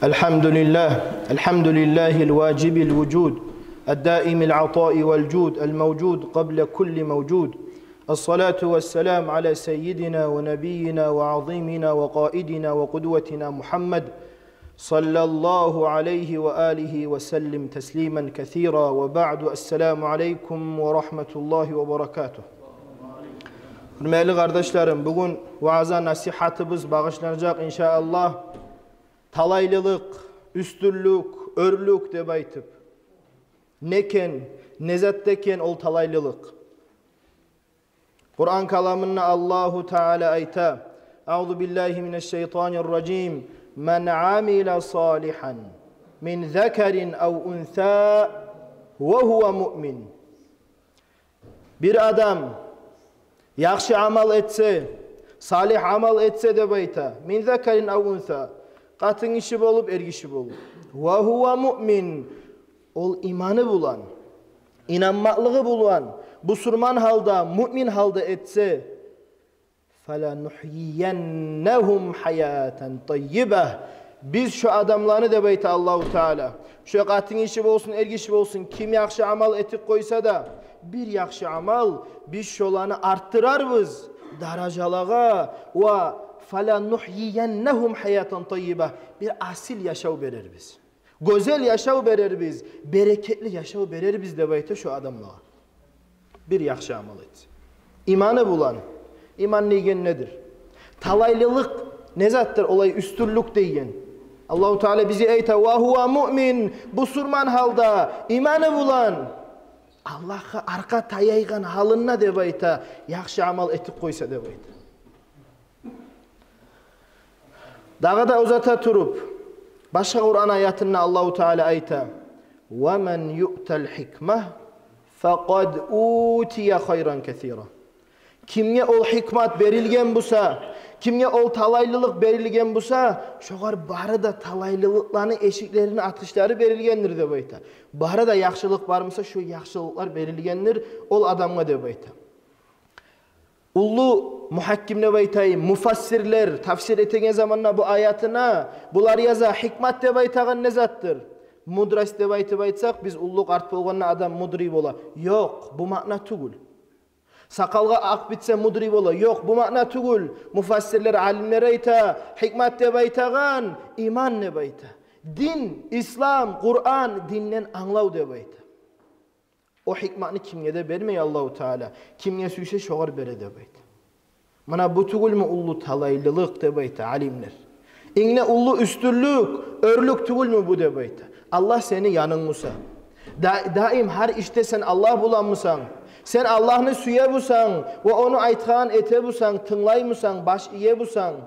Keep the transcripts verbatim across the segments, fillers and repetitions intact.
الحمد لله، الحمد لله الواجب الوجود، الدائم العطاء والجود، الموجود قبل كل موجود. الصلاة والسلام على سيدنا ونبينا وعظيمنا وقائدنا وقدوتنا محمد، صلى الله عليه وآله وسلم تسليما كثيرا، وبعد، السلام عليكم ورحمة الله وبركاته. Гьюрметли къардашларым, бугюн ваъза-насигьатыбыз багъышланажакъ, иншааллагь, талайлылыкъ, уьстюнлюк, оьрлюк деп айтып. Не экен, не зат экен ол талайлылыкъ? Къуран каламында Аллагьу Таала айта: أعوذ بالله من الشيطان الرجيم. من عمل صالحا من ذكر أو أنثى وهو مؤمن. Бир адам яхшы амал этсе, салигь амал этсе деп айта, من ذكر أو أنثى, къатын гиши болуп, эр гиши болуп, وهو مؤمن, ол иманы булан, инанмакълыгъы булан, бусурман гьалда, муъмин гьалда этсе, فلنحيينهم حياة طيبة. Биз шо адамланы, деп айта Аллагьу Таала, шо къатын гиши болсун, эр гиши болсун, ким яхшы амал этип къойса да, бир яхшы амал, биз шоланы арттырарбыз даражалагъа, ва فلنحيينهم حياة طيبة, бир асил яшав берербиз. Гёзел яшав берербиз, берекетли яшав берербиз деп айта шо адамлагъа. Бир яхшы амал этсе, иманы булан. Иман деген недир? Талайлылыкъ не затдыр, олай уьстюнлюк деген? Аллагьу Таала бизге айта: وهو مؤمن, бусурман гьалда, иманы булан, Аллагьгъа аркъа таяйгъан гьалында деп айта, яхшы амал этип къойса деп айта. Дагъы да узата туруп, башгъа Къуран аятында Аллагьу Таала айта: ومن يؤت الحكمة فقد أوتي خيرا كثيرا. Кимге ол гьикмат берилген буса, кимге ол талайлылыкъ берилген буса, шогъар бары да талайлылыкъланы эшиклерини ачгъычлары берилгендир деп айта. Бары да яхшылыкъ бар буса, шо яхшылыкълар берилгендир ол адамгъа деп айта. Уллу мугьакким деп айтайым, муфассирлер тафсир этеген заманда бу аятына, булар яза: гьикмат деп айтагъан не затдыр? Мудрость деп айтып айтсакъ, биз уллу къарт болгъанда адам мудрый бола. Ёкъ, бу маъна тюгюл. Сакъалгъа акъ битсе мудрый бола. Ёкъ, бу маъна тюгюл. Муфассирлер, алимлер айта, гьикмат деп айтагъан иман деп айта. Дин, ислам, Къуран, динден англав деп айта. О гьикматны кимге де бермей Аллагьу Таала, кимге сюйсе шогъар бере деп айта. Муна бу тюгюлмю уллу талайлылыкъ деп айта алимлер. Инг де уллу уьстюнлюк, оьрлюк тюгюлмю бу деп айта. Аллагь сени янынг буса, да-, даим гьар ишде сен Аллагь булан бусанг, сен Аллагьны сюе бусанг ва ону айтгъанын эте бусанг, тынглай бусанг, баш ие бусанг,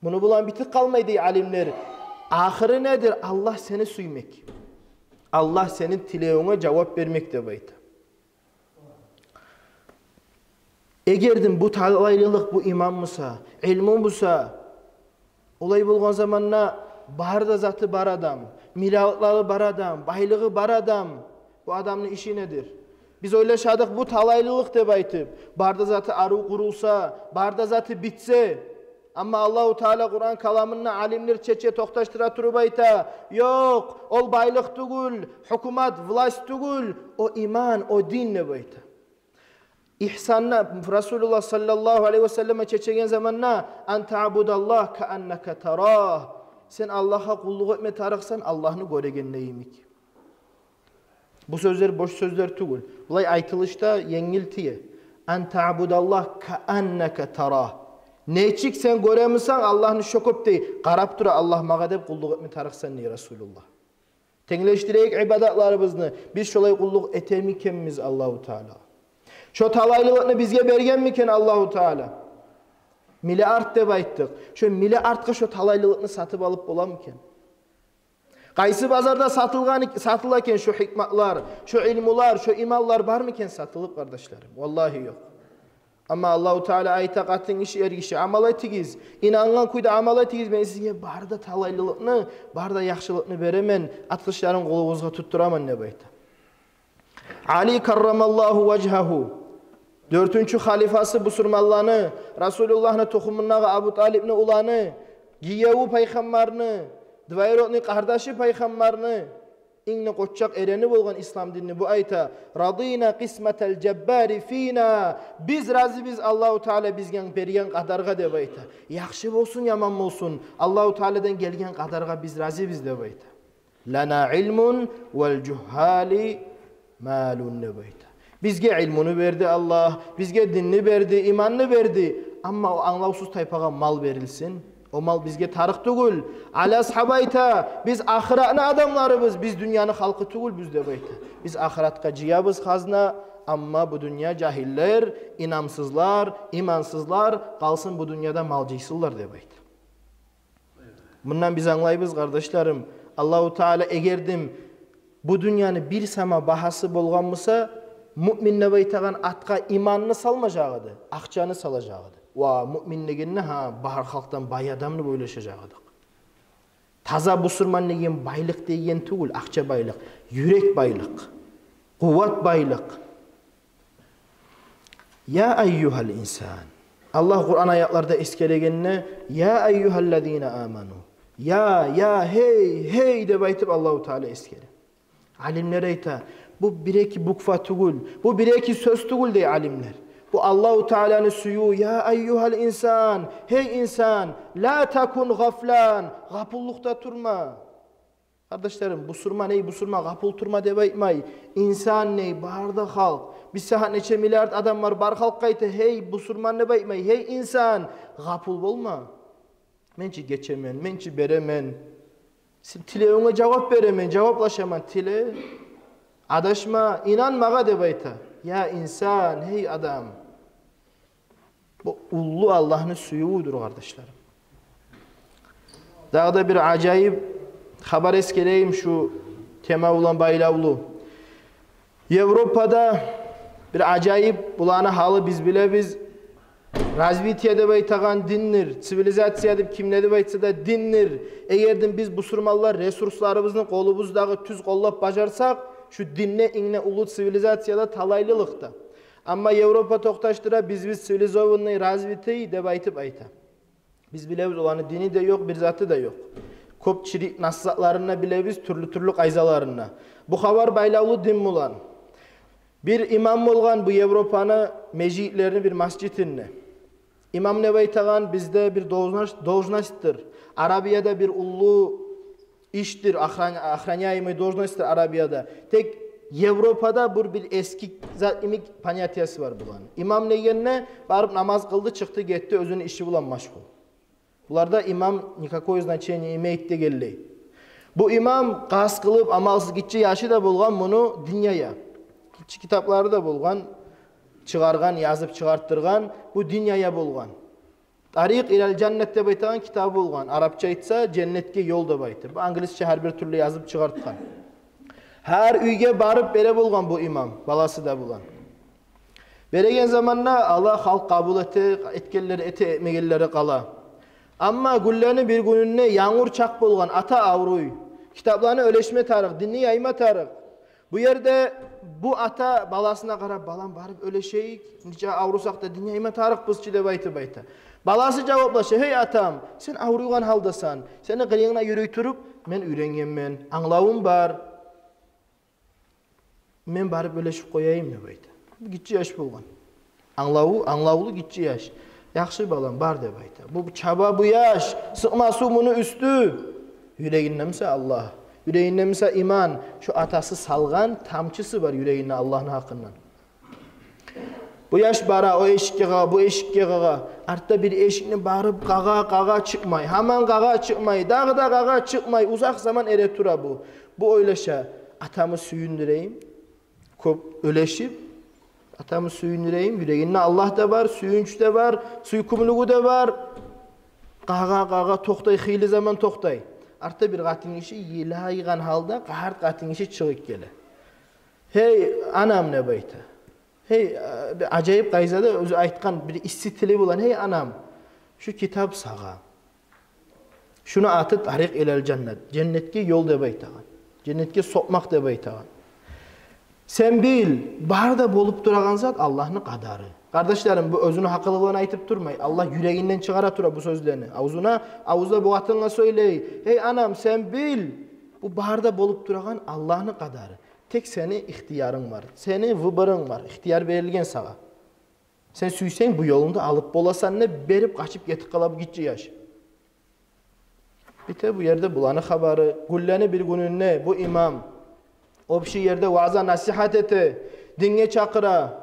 муну булан битип къалмай дей алимлер. Ахыры недир? Аллагь сени сюймек. Аллагь сени тилевюнге жавап бермек деп айта. Эгер де бу талайлылыкъ, бу иман буса, илму буса, олай болгъан заманда бары да заты бар адам, миллиардлары бар адам, байлыгъы бар адам, бу адамны иши недир? Биз ойлашадыкъ, бу талайлылыкъ деп айтып, бары да заты арив къурулса, бары да заты битсе. Амма Аллагьу Таала Къуран каламында алимлер чече токъташдыра туруп айта: ёкъ, ол байлыкъ тюгюл, гьукумат, власть тюгюл, о иман, о дин деп айта. Игьсанны Расулуллагь саллаллагьу алайгьи ва саллам чечеген заманда: أن تعبد الله كأنك تراه. Сен Аллагьгъа къуллукъ этме тарыкъсан Аллагьны гёрегенде йимик. Бу сёзлер бош сёзлер тюгюл. Булай айтылышда енгил тие. أن تعبد الله كأنك تراه. Нечик сен гёремисен Аллагьны, шо кюйде къарап тура Аллагь магъа деп къуллукъ этме тарыкъсан дей Расулуллагь. Тенглешдирейик ибадатларыбызны. Биз шолай къуллукъ этемикенбиз Аллагьу Таалагъа? Шо талайлылыкъны бизге бергенмикен Аллагьу Таала? Миллиард деп айтдыкъ. Шо миллиардгъа шо талайлылыкъны сатып алып боламыкен? Къайсы базарда сатылгъан, сатыла экен шо гьикматлар, шо илмулар, шо иманлар бармыкен сатылып, къардашларым? Валлагьи, ёкъ. Амма Аллагьу Таала айта: къатын гиши, эр гиши, амал этигиз, инангъан кюйде амал этигиз, мен сизге бары да талайлылыкъны, бары да яхшылыкъны беремен, ачгъычларын къолугъузгъа тутдураман деп айта. Али каррамаллагьу важгьагьу, дёртюнчю халифасы бусурманланы, Расулуллагьны тухумундагъы Абу Талипни уланы, гиевю пайхаммарны, Двоюродный къардашы пайхаммарны, инг де къоччакъ эрени болгъан ислам динни, бу айта: «Радина къисматал жаббари фина». Биз разибиз Аллагьу Таала бизге берген къадаргъа деп айта. Яхшы болсун, яман болсун, Аллагьу Тааладан гелген къадаргъа биз разибиз деп айта. «Лана илмун вал жугьали малун» деп айта. Бизге илмуну берди Аллагь, бизге динни берди, иманны берди. Амма о англавсуз тайпагъа мал берилсин, о мал бизге тарыкъ тюгюл. Али асгьаб айта: «Биз ахыратны адамларыбыз, биз дюньяны халкъы тюгюлбюз», — деп айта. Биз ахыратгъа жыябыз хазна, амма бу дюнья жагьиллер, инамсызлар, имансызлар къалсын бу дюньяда мал жыйсынлар деп айта. Мундан биз англайбыз, къардашларым, Аллагьу Таала эгердим бу дюньяны бир сама багьасы болгъан буса, муъмин деп айтагъан атгъа иманны салмажакъ эди, акъчаны салажакъ эди. Ва муъмин дегенде, гьа, бар халкъдан бай адамны ойлашажакъ эдик. Таза бусурман деген байлыкъ деген тюгюл, акъча байлыкъ, юрек байлыкъ, къуват байлыкъ. «Я айюгьал инсан». Аллагь Къуран аятларда эсгерегенде: «Я айюгьаллазина аману». «Я, я, гьей, гьей», — деп айтып Аллагьу Таала эсгере. Алимлер айта, бу бир-эки буква тюгюл, бу бир-эки сёз тюгюл дей алимлер. Бу Аллагьу Тааланы сюювю: «Я айюгьал инсан, гьей инсан, ла такун гъафлан, гъапуллукъда турма». Къардашларым, бусурман, эй бусурман, гъапул турма деп айтмай. Инсан дей, бар да халкъ. Бир сагьат нече миллиард адам бар, бар халкъгъа айта: «Гьей бусурман», — деп айтмай. «Гьей инсан, гъапул болма. Мен чи гечемен, мен чи беремен. Сен тилевюнге жавап беремен, жаваплашаман, тиле. Адашма, инан магъа», — деп айта. Я инсан, гьей адам. Бу уллу Аллагьны сюювюдюр, къардашларым. Дагъы да бир ажайып хабар эсгерейим шу тема булан байлавлу. Европада бир ажайып, буланы гьалы биз билебиз, развитие деп айтагъан диндир, цивилизация деп ким не деп айтса да диндир. Эгерден биз бусурманлар ресурсларыбызны къолубуздагъы тюз къоллап бажарсакъ, шу динде инг де уллу цивилизация да, талайлылыкъ да. Амма Европа токъташдыра, биз, биз цивилизованный, развитый деп айтып айта. Биз билебиз, оланы дини де ёкъ, бир заты да ёкъ. Кёп чирик нас затларын да билебиз, тюрлю-тюрлю къайдаларын да. Бу хабар байлавлу дин булан. Бир имам болгъан бу Европаны межитлерини бир масжитинде. Имам деп айтагъан бизде бир должность, должностьдир. Арабияда бир уллу ишдир, охран-, охраняемый должностьдир Арабияда. Тек Европада бир, бир эски зат йимик понятиясы бар буланы. Имам дегенде барып намаз къылды, чыкъды, гетди, оьзюню иши булан машгъул. Буларда имам никакое значение имеет дегенлей. Бу имам къаст къылып, амалсыз, гиччи яшы да болгъан муну, дин яя. Гиччи китаплары да болгъан, чыгъаргъан, язып чыгъартдыргъан, бу дин яя болгъан. «Тарикъ илал жаннат» деп айтагъан китабы болгъан. Арапча айтса, «Женнетге ёл» деп айтып. Англисче гьар бир тюрлю язып чыгъартгъан. Гьар уьйге барып бере болгъан бу имам, баласы да булан. Береген заманда ала халкъ къабул эте, этгенлери эте, этмегенлери къала. Амма гюнлени бир гюнюнде янгур чакъ болгъан, ата авруй. Китапланы уьлешме тарыкъ, динни яйма тарыкъ. Бу ерде бу ата баласына къарап: «Балам, барып уьлешейик, нече аврусакъ да, дин яйма тарыкъбыз чы», — деп айтып айта. Баласы жаваплаша: «Гьей атам, сен авруйгъан гьалдасан, сени къырыйынгда юрюй туруп, мен уьйренгенмен, англавум бар. Мен барып уьлешип къояйым», — деп айта. Гиччи яш болгъан. Англаву, англавлу гиччи яш. «Яхшы, балам, бар», — деп айта. Бу чаба бу яш, сыкъма сув муну уьстю. Юрегинде буса Аллагь, юрегинде буса иман, шу атасы салгъан тамчысы бар юрегинде Аллагьны гьакъындан. Бу яш бара, о эшикге къагъа, бу эшикге къагъа. Артда бир эшикни барып къагъа, къагъа, чыкъмай. Гьаман къагъа, чыкъмай. Дагъы да къагъа, чыкъмай. Узакъ заман эретура бу. Бу ойлаша: «Атамны сююндюрейим. Кёп уьлешип, атамны сююндюрейим». Юрегинде Аллагь да бар, сююнч де бар, сюйкюмлюгю де бар. Къагъа, къагъа, токътай, хыйлы заман токътай. Артда бир къатынгиши йылайгъан гьалда, къарт къатынгиши чыгъып геле. «Гьей, анам», — деп айта. Гьей, э, бир ажайып къайдада, оьзю айтгъан бир исси тили булан: «Гьей, анам, шу китап сагъа. Шуну аты «Тарикъ илал жаннат», женнетге ёл деп айтагъан, женнетге сокъмакъ деп айтагъан. Сен бил, бары да болуп турагъан зат Аллагьны къадары. Къардашларым, бу оьзюню гьакъылы булан айтып турмай. Аллагь юрегинден чыгъара тура бу сёзлени. Авзуна, авзу да бу къатынгъа сёйлей: «Гьей анам, сен бил, бу бары да болуп турагъан Аллагьны къадары. Тек сени ихтиярынг бар, сени выборунг бар, ихтияр берилген сагъа. Сен сюйсенг, бу ёлну да алып боласан», — деп берип, къачып гетип къала бу гиччи яш. Бите бу ерде буланы хабары. Гюнлени бир гюнюнде бу имам общий ерде ваъза-насигьат эте, динге чакъыра,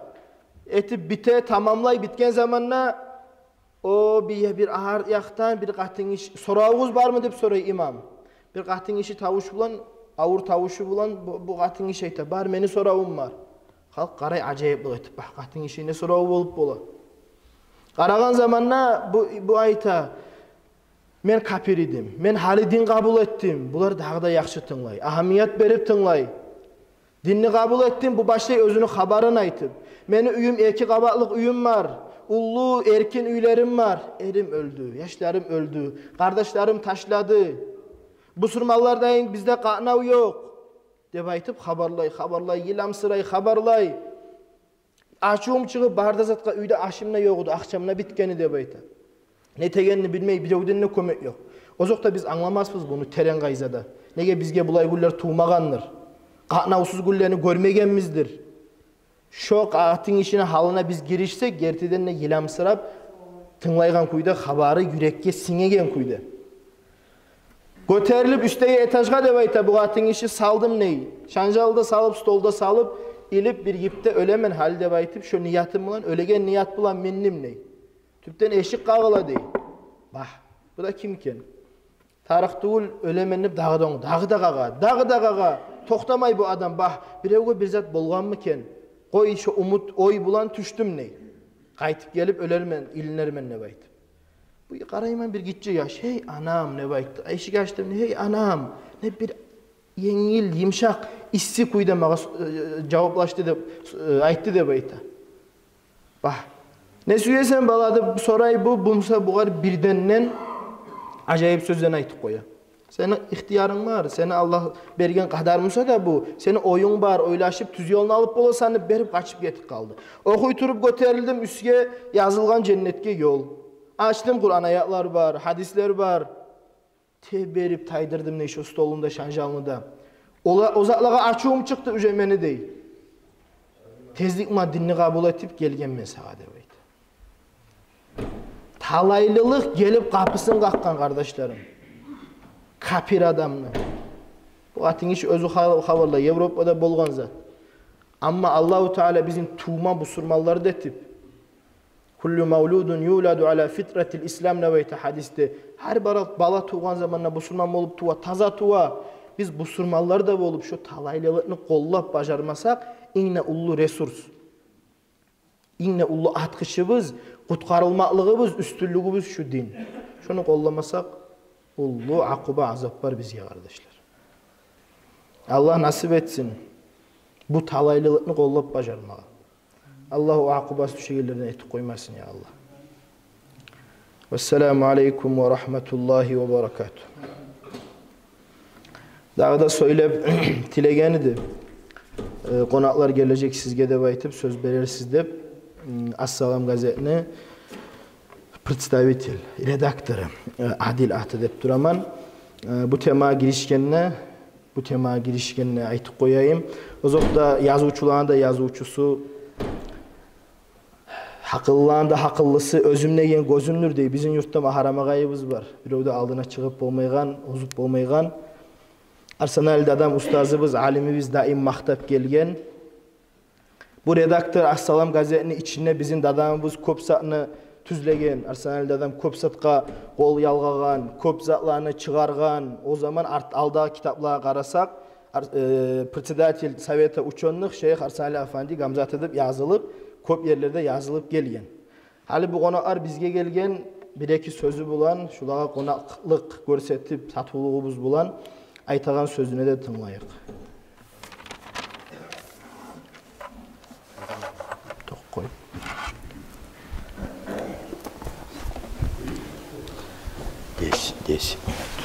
этип бите, тамамлай, битген заманда, о бие бир арт якъдан бир къатынгиши: «Соравугъуз бармы?» — деп сорай имам. Бир къатынгиши тавуш булан, авур тавушу булан бу, бу къатынгиши айта: «Бар, мени соравум бар». Халкъ къарай ажайыплыкъ этип: «Багь, къатынгишини сораву болуп бола». Къарагъан заманда бу, бу айта: «Мен капир эдим, мен гьали дин къабул этдим». Булар дагъы да яхшы тынглай, агьамият берип тынглай. «Динни къабул этдим», — бу башлай оьзюню хабарын айтып. «Мени уьюм эки къабатлыкъ уьюм бар, уллу эркин уьйлерим бар. Эрим оьлдю, яшларым оьлдю, къардашларым ташлады. Бусурманлар дайын, бизде къатнав ёкъ», — деп айтып хабарлай, хабарлай, йыламсырай, хабарлай. «Ачувум чыгъып, бары да затгъа, уьйде ашым да ёкъ эди, акъчам да битген эди», — деп айта. Не этегенин билмей, биревден де кёмек ёкъ. Озокъда, биз англамасбыз буну терен къайдада. Неге, бизге булай гюнлер тувмагъандыр. Къатнавсуз гюнлени гёрмегенбиздир. Шо къатынгишини гьалына биз гиришсек, гертиден де йыламсырап тынглайгъан кюйде, хабары юрекге сингеген кюйде. «Гётерилип уьстеги этажгъа, — деп айта, — бу къатынгиши салдым, — дей. — Шанжалда салып, столда салып, илип бир йипде оьлемен гьали, — деп айтып, — шо ниятым булан, оьлеген ният булан миндим, — дей. — Тюпден эшик къагъыла, — дей. — Багь, бу да ким экен? Тарыкъ тюгюл, оьлемен деп дагъы да онг-, дагъы да къагъа, дагъы да къагъа. Токътамай бу адам. Багь, биревге бир зат болгъанмы экен? Къой, шо умут, ой булан тюшдюм, — дей. — Къайтып гелип оьлермен, илинермен», — деп айтып. Бу, къарайман, бир гиччи яш: «Гьей анам», — деп айтды. Эшик ачдым, «Гьей анам», — деп бир енгил, йымышакъ, исси кюйде магъа с-, э, жаваплашды деп, э, айтды деп айта. «Багь, не сюесен, бала?» — деп сорай бу. Бу буса бугъар бирденден ажайып сёзлени айтып къоя. «Сени ихтиярынг бар, сени Аллагь берген къадар буса да бу, сени оюнг бар, ойлашып тюз ёлну алып боласан», — деп берип къачып гетип къалды. «Охуй туруп гётерилдим уьстге, язылгъан женнетге ёл. Ачдым, Къуран аятлар бар, гьадислер бар. Теп берип тайдырдым, ней, шо столну да, шанжалны да. Ола-, о затлагъа ачувум чыкъды уже мени, — дей. — Тезлик булан динни къабул этип гелгенмен сагъа», — деп айта. Талайлылыкъ гелип къапусун къакъгъан, къардашларым, капир адамны. Бу къатынгиши оьзю ха-, хабарлай, Европада болгъан зат. Амма Аллагьу Таала бизин тувма бусурманлар да этип, «Куллу мавлудин юладу аля фитратил ислам», — деп айта гьадисде. Гьар бала, бала тувгъан заманда бусурман болуп тува, таза тува. Биз бусурманлар да болуп, шо талайлылыкъны къоллап бажармасакъ, инг де уллу ресурс, инг де уллу ачгъычыбыз, къутгъарылмакълыгъыбыз, уьстюнлюгюбюз — шу дин. Шону къолламасакъ, уллу акъуба, азап бар бизге, къардашлар. Аллагь насип этсин бу талайлылыкъны къоллап бажармагъа. Аллагь о акъубасы тюшегенлерден этип къоймасын, я Аллагь. Вассаламу алейкум ва рагьматуллагьи ва баракатугь. Дагъы да сёйлеп тилеген эди, э, къонакълар гележек сизге деп айтып, сёз берерсиз деп, м, «Ассалам» газетни представитель, редактору, э, Адил аты деп тураман. Э, бу темагъа гиришгенде, бу темагъа гиришгенде айтып къояйым. Озокъда, язывчуланы да язывчусу, гьакъыллыланы да гьакъыллысы оьзюм деген гёзюмдюр, дей. Бизин юртда Магьарам агъайыбыз бар. Бирев де алдына чыгъып болмайгъан, озуп болмайгъан. Арсаналиде адам, устазыбыз, алимибиз даим макътап гелген. Бу редактор «Ассалам» газетни ичинде бизин дадамыбыз кёп затны тюзлеген. Арсаналиде адам кёп затгъа къол ялгъагъан, кёп затланы чыгъаргъан. О заман арт-, алдагъы китаплагъа къарасакъ, ар-, э, председатель Совета учёных шейх Арсанали афанди Гамзатов деп язылып, кёп ерлерде язылып гелген. Гьали бу къонакълар бизге гелген, бир-эки сёзю булан, шулагъа къонакълыкъ гёрсетип, татывлугъубуз булан айтагъан сёзюне де тынглайыкъ. Токъ къой. Десять, десять минут.